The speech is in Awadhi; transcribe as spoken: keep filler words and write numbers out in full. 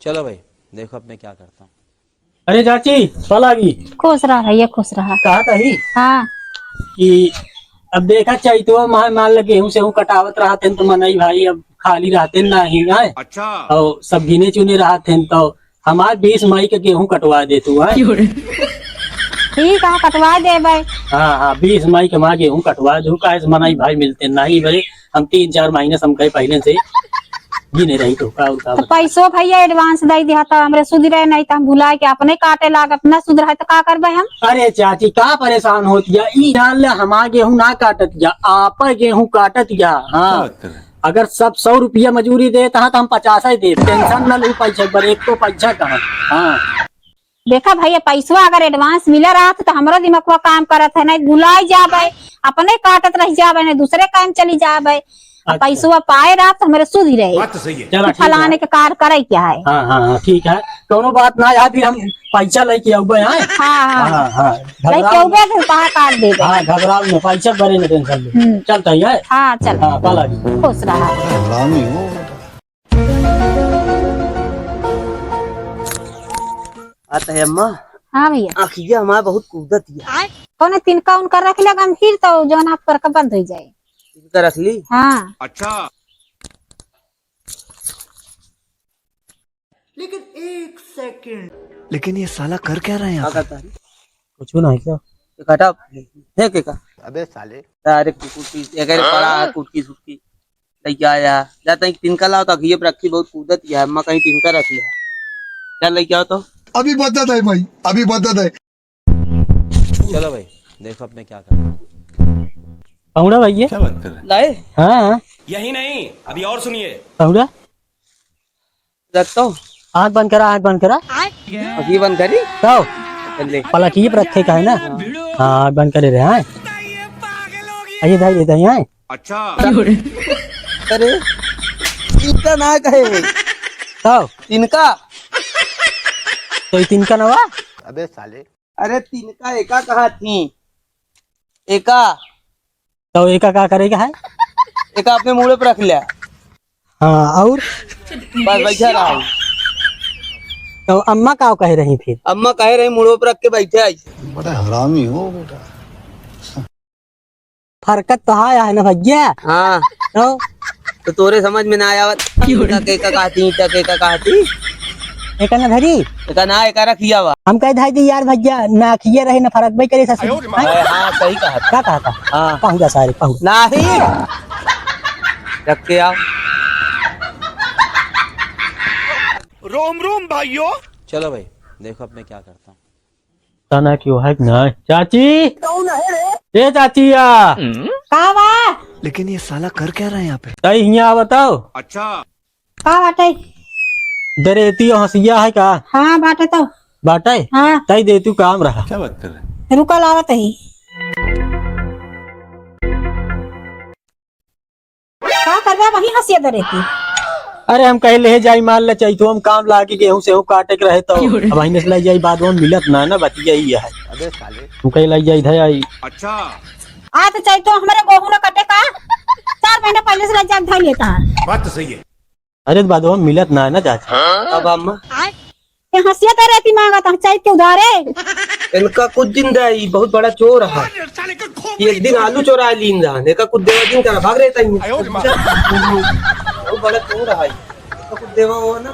चलो भाई, देखो अब मैं क्या करता हूँ। अरे चाची, पलागी। खुश रहा भैया, खुश रहा। कहा तही हाँ। कि अब देखा चैतवा माह मान ल गेहूं सेहूं कटावत रहत हैं तो मनई भाई अब खाली रहते ना ही आए। अच्छा। और सब गिने चुने रहत हैं तो हमार बीस मई के गेहूं कटवा दे तू, हैं? ठीक है, कटवा देबै। हाँ, हाँ, बीस मई के हमार गेहूं कटवा दू, काहे से मनई भाई मिलते नहीं बरे, हम तीन चार महीने से हम कहे पहले से गिने रही तो का, और का तो बताई? पैसो भैया advance दे दिया था, हमरे सुधि रहे नहीं तो हम भुलाए के अपने काटे लागब, ना सुधि रहे तो का करबे हम? अरे चाची, का परेशान होत या? ई जान ले हमार गेहूं ना काटत या, आपा गेहूं काटत या। हाँ। का बात कर रहे हैं? अगर सब सौ रुपया मजूरी देत हा, तो हम पचास ही देत। Tension न लू पैसा पर, एक तो पैसा कहाँ। हाँ। देखा भैया, पैसवा अगर advance मिला रहत, तो हमरो दिमागवा काम करत है, नहीं भुलाई जाबे, अपने काटत रह जाबे, नहीं दूसरे काम चली जाबे। अब अच्छा। पैसवा पाए रहत, तो हमरे सुधि रहे बात तो सही है। चला, कि ठीक है। फलाने के कार करे क्या है? हाँ, हाँ, हाँ, ठीक है, कौनो बात ना, अभी हम पैसा लेके अउबे, हैं? हाँ, हाँ। हाँ, हाँ, लेके घबराओ अउबे, फिर कहाँ काट देबे? हाँ, घबराओ ना, पैसा बरे ना, tension ले। हम्म। चलता ही है? हाँ, चल। हाँ, पाला जी। खुश रहा। हरामी हो बेटा। बात है अम्मा। हाँ भैया। आँखिया हमार बहुत कूदत है। कौनो तिनका उनका रख ले गंभीर, तो जौन आप पर का बंद हो जाए। तिनका रख ली? हाँ। अच्छा। लेकिन एक सेकंड। लेकिन ये साला कर क्या रहा है यहाँ पे? का करता है? कुछ भी नहीं क्या? ये काटा फेंक के का? अबे साले। अरे कुकुर की, ये कह रहे पड़ा है, कुटकी सुटकी। लेके आया। जाता है, तिनका लाओ तो अघिये पर रखी, बहुत कूदत या, अम्मा कहीं तिनका रख लिया। चल लेके आओ तो। अभी बदत है भाई, अभी बदत है। चलो भाई, देखो अब मैं क्या करता हूँ। पहुड़ा भैया। क्या बात कर रहे हैं? लाए? हाँ, हाँ। यही नहीं, अभी और सुनिए। पहुड़ा? रख तो। आँख बंद करा, आँख बंद करा। अभी बंद करी? तो? कर ले। पलटिए पर रखे का है ना? हाँ। हाँ, आँख बंद करे रहे, हाँ। आइए, इधर, इधर, हाँ। अच्छा। अरे, इनका ना कहे। तो? इनका। तो ये तिनका नवा? अबे साले। अरे तिनका एका कहा थी? एका। तो एका का करे का है? एका अपने मूड़े पर रख लिया। हाँ, और? बस बैठा रहा। तो अम्मा का कहे रही फिर? अम्मा कहे रही मूड़ों पर रख के बैठे आई। बड़ा हरामी हो बेटा। फरकत तो हाँ है ना भैया? हाँ। तो? तो तोरे समझ में ना आवत। ईंटा के का कहती, ईंटा के का कहती? एका ना धरी? एका ना, एका रखिया बा। हम कहे धाई दी यार भैया, ना खिया रहे ना फरक भाई करे ससुर। अरे हाँ, सही कहा। का कहा था? हाँ। पहुँचा सारे, पहुँच। नहीं। रख के आओ। रोम रोम भाइयों। चलो भाई, देखो अब मैं क्या करता हूँ। तना क्यों है कि ना? चाची! कौन है रे? ए चाची या! का बा? लेकिन ये साला कर क्या रहा है यहाँ पे? ताई हियाँ बताओ। अच्छा। का बाटे? दरेती और हंसिया है का? हाँ, बाटे तो। बाटे? हाँ। ताई दे तू काम रहा। क्या बात कर रहे हैं? रुका लावत ही। का करबे वही हंसिया दरेती? अरे हम कहे ले जाई माल ले चाहिए तो हम काम लागी गेहूं सेहूं काटे के रहे तो। अब वहीं से ले जाई बाद में मिलत ना, ना बतिया ही है। अबे साले। हम कहे ले जाई धे आई। अच्छा। आ तो चाहिए तो हमारे गेहूं ना कटे का? चार महीना पहले से ले जाके धर लेता है। बात तो सही है। अरे तो बाद में मिलत ना है ना चाची। अब अम्मा। ये हंसिया दरेती मांगत है, चैत के उधारे। इनका कुछ दिन दे, ई बहुत बड़ा चोर है। एक दिन आलू चोरा लीन रहा, इनका कुछ देवा दिन का भाग रहता है। बहुत बड़ा चोर है, इनका कुछ देवा हो ना।